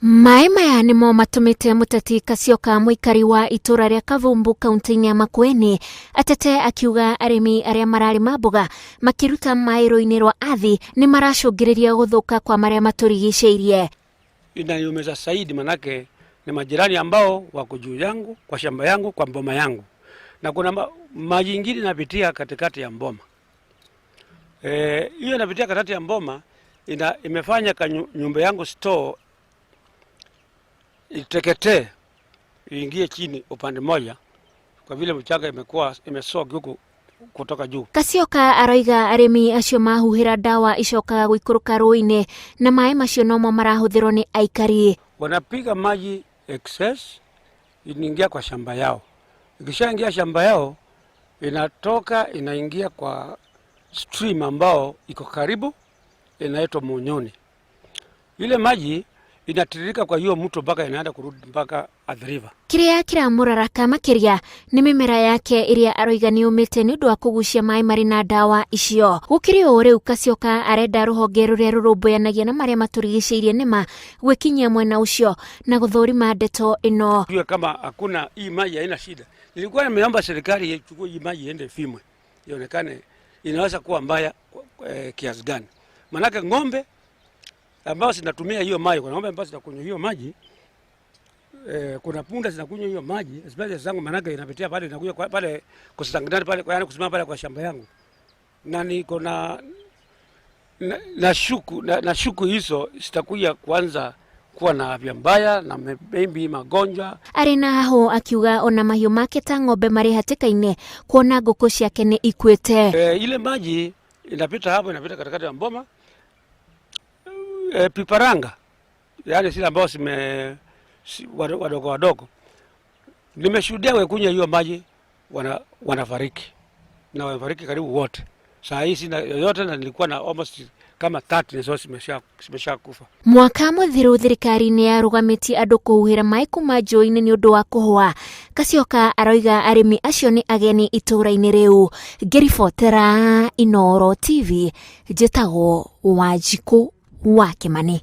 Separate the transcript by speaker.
Speaker 1: Maĩ maya nĩmo matũmĩte mũteti Kasioka mũikari wa itũra rĩa Kavumbu kaunti-inĩ ya Makueni atete akiuga arĩmi arĩa mararĩma mboga makĩruta maĩ rũĩ-inĩ rwa Athi nĩ maracũngĩrĩria gũthũka kwa marĩa matũrigicĩirie.
Speaker 2: Inaniumiza zaidi manake ni majirani ambao wako juu yangu kwa shamba yangu kwa mboma yangu, na kuna maji ingine inapitia katikati ya mboma hiyo, inapitia katikati ya mboma imefanya ka nyumba yangu store iteketee iingie chini upande moja, kwa vile mchanga imekuwa imesoga huku kutoka juu.
Speaker 1: Kasioka aroiga arĩmi acio mahuhĩra ndawa icokaga gũikũrũka rũĩ-inĩ na maĩ macio nomo marahũthĩrwo nĩ aikari.
Speaker 2: Wanapiga maji excess inaingia kwa shamba yao, ikishaingia shamba yao inatoka inaingia kwa stream ambao iko karibu inaitwa Munyoni. Ile maji inatiririka kwa hiyo mto mpaka inaenda kurudi mpaka Athi River.
Speaker 1: Kĩrĩa kĩramũraraka makĩria nĩ mĩmera yake ĩrĩa aroiga nĩ yũmĩte nĩ ũndũ wa kũgucia maĩ marĩ na ndawa icio. Gũkĩrĩ ũũ rĩu Kasioka arenda rũhonge rũrĩa rũrũmbũyanagia na marĩa matũrigicĩirie nĩma gwĩkinyia mwena ũcio na gũthũrima ndeto ĩno.
Speaker 2: Jue kama hakuna hii maji haina shida. Nilikuwa nimeomba serikali ichukue hii maji iende ipimwe, ionekane inaweza kuwa mbaya kiasi gani. Manake ng'ombe ambao zinatumia hiyo maji, kuna ng'ombe ambao zinakunywa hiyo maji, kuna punda zinakunywa hiyo maji, especially zangu, manake inapitia pale inakuja kwa pale kusitangana pale, yaani kusimama pale kwa shamba yangu, na niko na shuku hizo zitakuja kuanza kuwa na afya mbaya na maybe magonjwa.
Speaker 1: Arĩ na hahũ akiuga ona mahiũ make ta ng'ombe marĩ hatĩka-inĩ kuona ngũkũ ciake nĩ ikuĩte.
Speaker 2: Ile maji inapita hapo, inapita katikati ya mboma, piparanga, yaani zile ambao zime wadogo wadogo, nimeshuhudia wekunywa hiyo maji wanafariki na wamefariki karibu wote. Saa hii sina yoyote na nilikuwa na almost kama 30 nizo zimesha kufa.
Speaker 1: Mwaka mũthiru thirikari nĩ yarũgamĩtie andũ kũhuhĩra maĩ kuma njũĩ-inĩ nĩ ũndũ wa kũhũa. Kasioka aroiga arĩmi acio nĩ ageni itũũra-inĩ rĩu. Ngĩribotera Inooro TV, njĩtagwo Wanjikũ wa Kĩmani.